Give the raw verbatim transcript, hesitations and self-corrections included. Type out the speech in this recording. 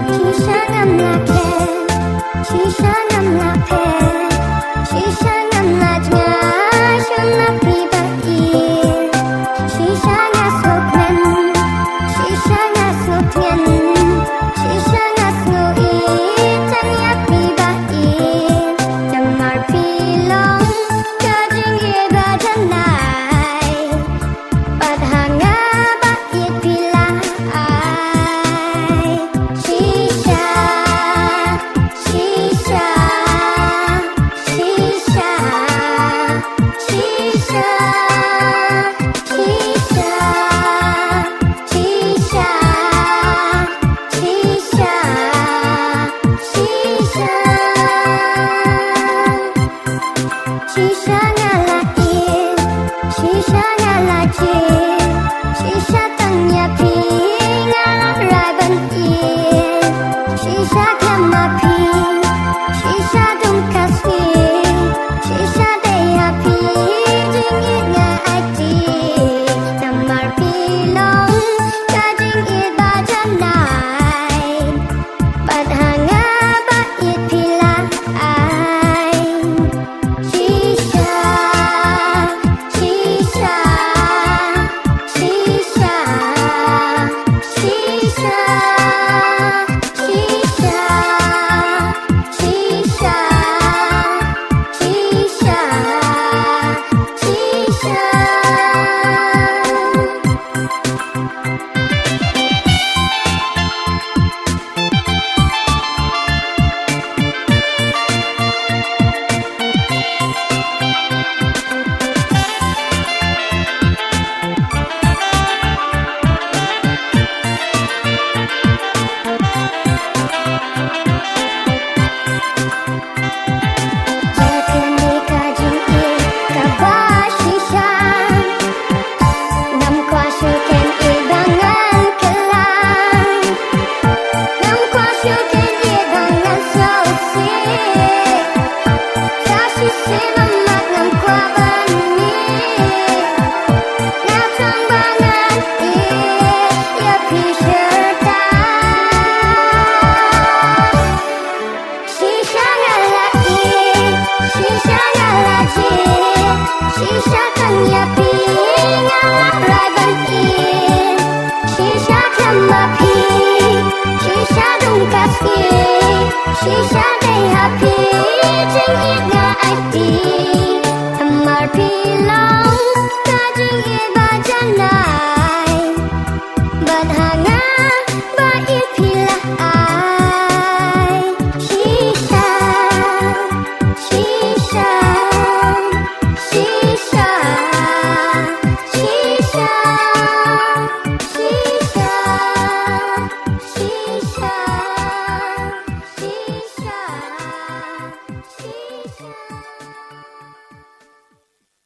Shisha ngam la khet, shisha ngam la phet, shisha ngam la jngai, shisha nga phi ba ïeit. Shisha nga sngewkmen, shisha nga sngewtngen, shisha nga sngew ïeit, tang ïa phi ba ïeit. Namar phi long ka jingïeit ba janai. Bad ha nga ba ïeit phi la ai. Shisha, shisha, shisha, shisha, shisha, shisha, shisha, shisha. Shisha nga la ïeit, shisha nga la jied, shisha tang ïa phi nga la rai ban ïeit. Shisha khlem ma phi, shisha dung ka sngi, shisha dei ha phi jingïeit nga ai ti. Namar phi long ka jingïeit ba janai. Bad ha nga ba ïeit phi la ai. Shisha, shisha, shisha, shisha, shisha, shisha, shisha, shisha. Ïa kane ka jingïeit kaba shisha. Ngam kwah shu khein ïeit ba ngan kylla. Ngam kwah shu khein ïeit ba ngan sngewsih. Sa shisien ma ngam kwah ban ïeit. Nga kwah ba ngan ïeit ïa phi shisha. Shisha nga la ïeit, shisha nga la jied, shisha tang ïa phi nga la rai ban ïeit. Shisha khlem ma phi, shisha dung ka sngi, shisha dei ha phi jingïeit nga ai ti. Namar phi long